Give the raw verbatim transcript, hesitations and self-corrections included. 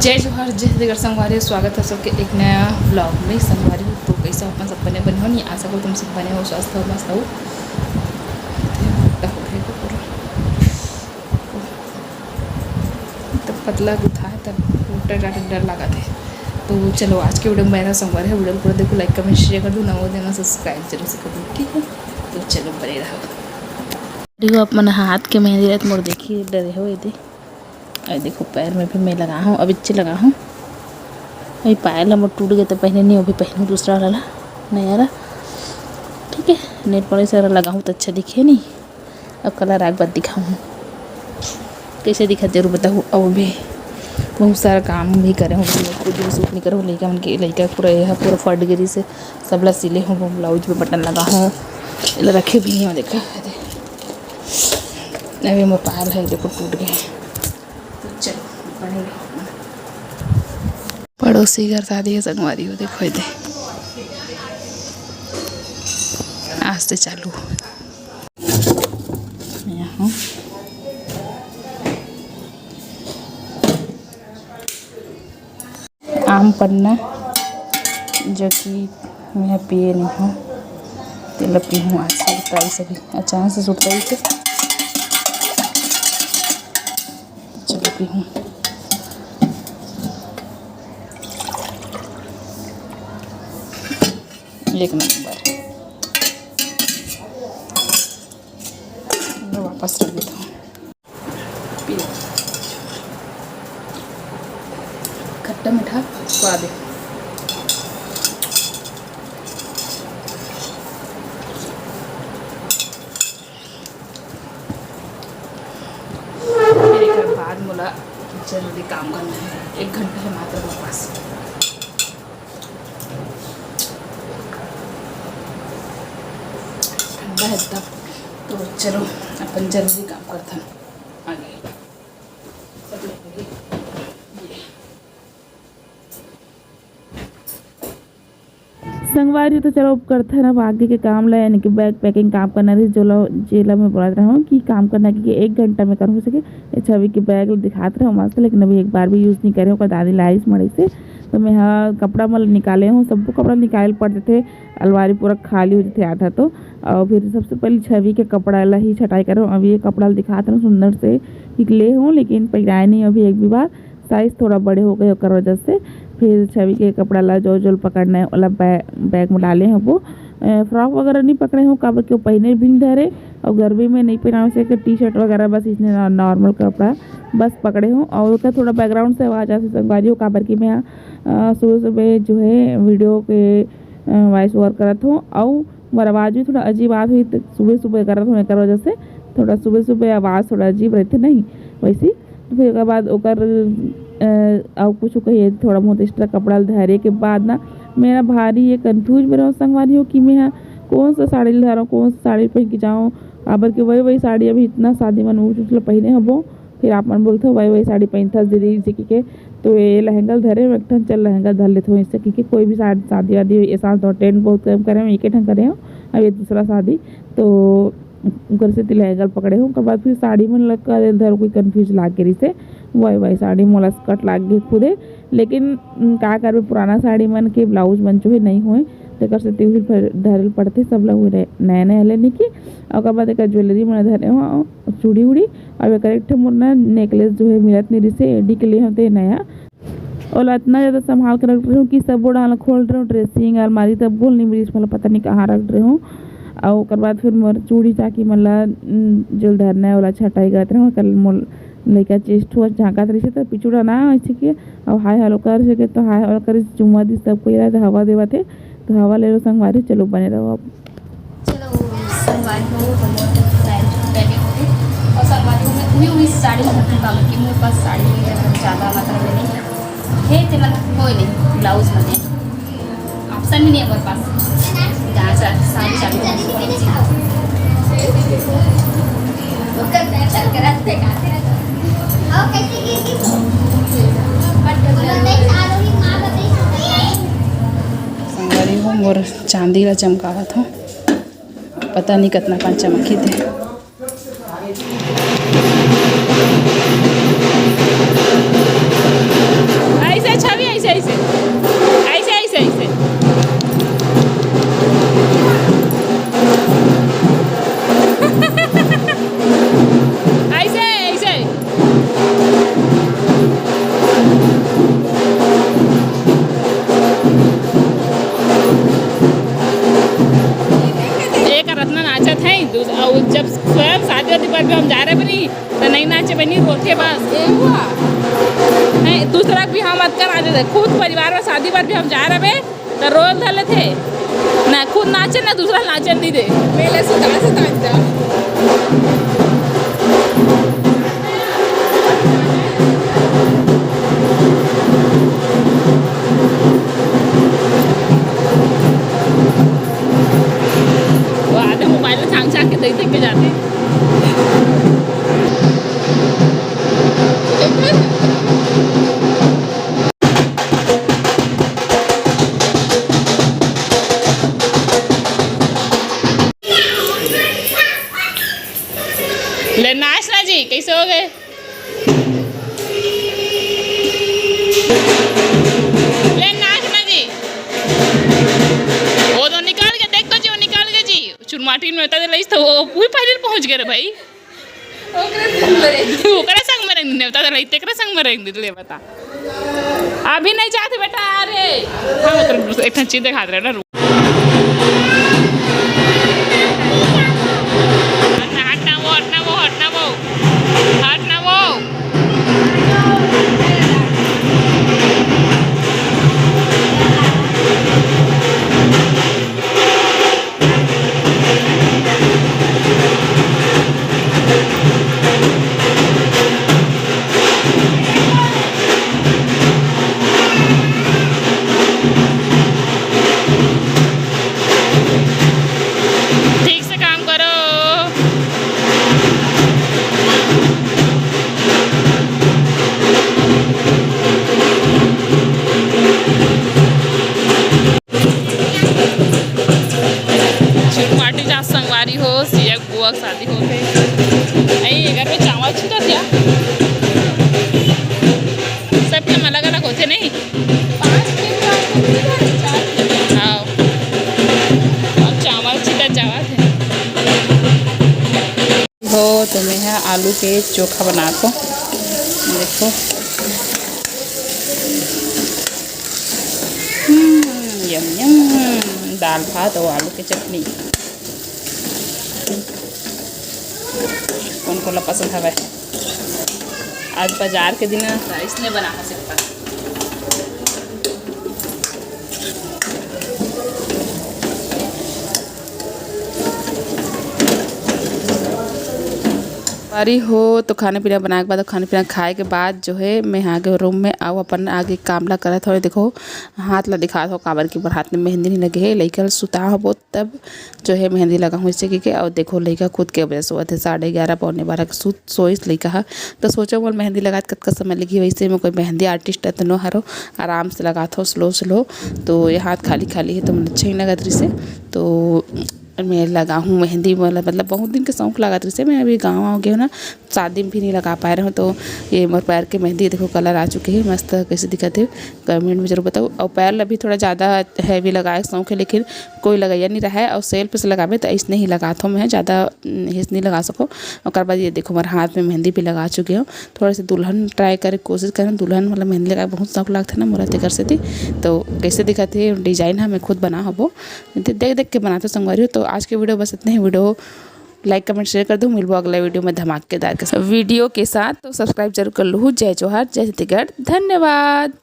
जय जोहार, जय छत्तीसगढ़ संगवारी हो, स्वागत है सबके एक नया vlog में। संगवारी हो, तो कैसे हो अपन सब, बने बने हो नहीं? आशा करो तुम सब बने हो, स्वस्थ हो, मस्त हो। तो पतला गुथा है, तब डर, डर, डर लगा थे। तो चलो, आज के video में मेरा संगवारी है, video पूरा देखो, like, comment, share कर दो, नवा हो देना subscribe जरूर से कर दो, ठीक है? तो चलो, बने रहो। देखो, अपन हाथ के मेहंदी रहत मोर, देखिए, डरे हो ये दे। अरे देखो, पैर में भी मैं लगा हूँ, अब इच्चे लगा हूँ। अभी पायल हमर टूट गए तो पहने नहीं, अभी पहनू दूसरा वाला, नया वाला। ठीक है, nail polish वाला लगा हूँ तो अच्छा दिखे नहीं। अब कलर आग बाद दिखाऊँ कैसे दिखा, जरूर बताऊँ। अब भी बहुत सारा काम भी करे हूँ, खुद भी सूट नहीं करूँ, लइका मन के, लइका पूरा यह पूरा फट गिरी से सबला सिले हूँ, वो ब्लाउज में बटन लगा हूँ, एला रखे भी नहीं हूँ। देखा, अभी मोर पायल है, देखो, टूट गए। तो चलो, बने रहो। पड़ोसी घर शादी है संगवारी हो, देखो ये दे। आज से चालू। यहाँ आम पन्ना, जो कि मैं पिए नहीं हूँ, तेला पीहूँ आज। सुरताई से भी अचानक से सुरताई से, चलो पीहूँ। एक नंबर। वापस रख देता हूँ। पियो। खट्टा मीठा स्वाद है। फिर एक बाद मोला जरूरी काम करना है, एक घंटा है मात्र मोर पास। ठंडा है तब तो चलो, अपन जरूरी काम करथन आगे। संगवारी हो, तो चलो, अब करथन अब आगे के काम ला, यानी कि बैग पैकिंग काम करना रहिस, जोला जेला मैं बोलत रहूँ कि काम करना कि एक घंटा में कर हो सके। ये छवि के बैग ला दिखात रहूँ मस्त, लेकिन अभी एक बार भी यूज़ नहीं करे, ओकर दादी लाइस मड़ी से। तो मैं हा कपड़ा मन निकाले हूँ, सबको कपड़ा निकाल पड़ जाते, अलमारी पूरा खाली हो जाते आधा तो। और फिर सबसे पहले छवि के कपड़ा ला ही छटाई करे हूँ। अब ये कपड़ा ला दिखात रहूँ, सुंदर से निकले हूँ, लेकिन पहिराए नहीं अभी एक भी बार, साइज थोड़ा बड़े हो गए ओकर वजह से। फिर छवि के कपड़ा ला जो जो पकड़ना है ओला बै-, बैग में डाले हूँ। वो फ्रॉक वगैरह नहीं पकड़े हूँ, काबर के वो पहने भी नहीं धरे और गर्मी में नहीं पहनावे से टी शर्ट वगैरह, बस इसने नॉर्मल कपड़ा बस पकड़े हूँ। और ओकर थोड़ा बैकग्राउंड से आवाज़ आती संगवारी हो, काबर कि मैं सुबह सुबह जो है वीडियो के वॉइस ओवर करत हूँ और मोर आवाज़ भी थोड़ा अजीब आत हुई, तो सुबह सुबह करत हूँ, एकर वजह से थोड़ा सुबह सुबह आवाज़ थोड़ा अजीब रहते नहीं वैसी। तो फिर ओकर बाद ओकर अ, अउ कुछ कहिए, थोड़ा बहुत एक्स्ट्रा कपड़ा धरे के बाद ना, मेरा भारी ये कंफ्यूज में रहो संगवारी हो कि मैं हा कौन सा साड़ी ला धरो, कौन सा साड़ी पहन के जाओ, काबर के वही वही साड़ी अभी इतना शादी मन ऊँच ऊँच ला पहने हबो, फिर आप मन बोलते हो वही वही साड़ी पहनथस दीदी जी के, तो ये लहंगा ला धरे हूँ एक ठन, चल लहंगा धर लेते हो इससे, क्योंकि कोई भी शादी शादी वादी ये साल तो अटेंड बहुत कम करे हूँ, एक ठन करे हूँ, अब ये दूसरा शादी, तो ओकर सेती लहंगा ला पकड़े हूँ। ओकर बाद फिर साड़ी मन ला का धर कोई कंफ्यूज लाग गे रिसे, वही वही साड़ी मोला स्कर्ट लाग गे खुदे, लेकिन उम, का करबे, पुराना साड़ी मन के ब्लाउज मन जो है नहीं होए, तेकर सेती उही ल धरे ल पड़थे सब ला, उही नया नया लेने की। ओकर बाद एकर ज्वेलरी मन धरे हूँ, चूड़ी उड़ी, अब एकर एक ठे मोर ना नेकलेस जो है मिलत नहीं रिसे, एडी के ले होते नया। ओला इतना ज़्यादा संभाल के रख रहे हूँ कि सब बोड़ा ला खोल रहे हूँ, ड्रेसिंग, अलमारी, तब बोल नहीं मिलिस, मतलब पता नहीं कहाँ रख रहे हूँ। और ओकर बाद फिर मोर चूड़ी चाकी मन ला, उम, जो धरना है, ओला छटाई करत रहे हूँ। कल मोर लइका चेस्ट हुआ झांकत रहिसे, तो पिछुड़ा ना ऐसे के, और हाय हेलो कर सके, तो हाय हेलो कर चुम्मा दी सब कोई रहे, तो हवा देवत है, तो हवा ले लो संगवारी, चलो बने रहो आप। चलो संगवारी हो, हम लोग बैठ चुके हैं। और संगवारी हो, मैं उही, उही साड़ी में हूँ, काबर कि मेरे पास साड़ी ज़्यादा मात्रा में नहीं है। है तो मतलब कोई नहीं, ब्लाउज में है, ऑप्शन भी नहीं है मेरे पास। जहाँ सा साड़ी चालू हो, ओकर पैर चल के रहते, गाते रहते। और कैसे गिर गई? संगवारी हो, मोर चांदी ला चमकावत हूँ, पता नहीं कितना कन चमकी थे। दूसरा के बिहाव मत कर, आज खुद परिवार में शादी बर बिहाव जा रहे, त रोज धर लेथे। ना खुद नाचे, ना दूसरा नाचे नहीं दे। पहले सुता, सुता जा। वो आधे मोबाइल में झांक झांक के देख देख के जाते। ले नाच ना जी, कैसे हो गए? ले नाच ना जी। वो तो निकाल के देख तो जी, वो निकाल के जी। चुरमाटी में होता तो लईस तो वो वही पहले पहुंच गए रे भाई। ओकरे संग में रह। ओकरे संग में रह, नेवता तो लई, तेकरे संग में रह, ले बता। अभी नहीं जाते बेटा, अरे। हाँ, मतलब एक ठन चीज दिखा रहे ना, रुक। हट ना, हट ना वो, हट ना वो, हट ना वो, हट ना वो। ठीक से काम करो। चुरमाटी जा संगवारी हो, सिया बुआ के शादी होथे। नहीं, ये घर में चावल छिटत या। सबके अलग-अलग होथे नहीं? पाँच के चार के, चार के। हाँ। अब चावल छिटत जावत हे। हो, तो मैं ह आलू के चोखा बनात हो। देखो। हम्म, यम, यम। दाल भात और आलू के चटनी। कोन कोन ला पसंद हवय? आज बाजार के दिन अइसने बना सकता। बारी हो तो खाना पीना बनाए के बाद, खाना पीना खाए के बाद जो है मैं आगे रूम में आऊ अपन आगे काम ला करत हवे। देखो हाथ ला दिखात हो, काबर कि मोर हाथ में मेहंदी नहीं लगे है। लइका ल सुता हबो तब जो है मेहंदी लगाहूँ इसे के। और देखो लइका खुद के वजह से होत है साढ़े ग्यारह पौने बारह के सुत सोइस लइका ह। तो सोचो मोर मेहंदी लगात कतका समय लगी, वैसे में कोई मेहंदी आर्टिस्ट अतनो हरो आराम से लगात हो स्लो स्लो। तो ये हाथ खाली खाली है तो मुझे अच्छा ही लगत रही से। तो मैं लगाहूँ मेहंदी, मतलब, मतलब बहुत दिन के शौक लागत रहिसे। मैं अभी गाँव आ गए हूँ ना, शादी में भी नहीं लगा पाए रहे हूँ। तो ये मोर पैर के मेहंदी देखो, कलर आ चुके हैं, मस्त कैसे दिखत है, कमेंट में जरूर बताओ। और पैर ला भी थोड़ा ज़्यादा हैवी लगाए के शौक है, लेकिन कोई लगैया नहीं रहा है। और सेल्फ से लगाबे तो ऐसने ही लगात हूँ मैं, ज़्यादा, हम्म, हेस नहीं लगा सको। ओकर बाद ये देखो, हमारे हाथ में मेहंदी भी लगा चुके हो। थोड़ा सा दुल्हन ट्राई करे के कोशिश करें, दुल्हन वाला मेहंदी लगाए बहुत शौक लागथे ना मोला, तेकर सेती। तो कैसे दिखत है डिजाइन, ह मैं खुद बना हबो, दे-, देख देख के बनाते संगवारी हो। तो आज के वीडियो बस इतने ही। वीडियो लाइक, कमेंट, शेयर कर दो। मिलबो अगला वीडियो में धमाकेदार के साथ, वीडियो के साथ। तो सब्सक्राइब जरूर कर लूँ। जय जोहार, जय छत्तीसगढ़, धन्यवाद।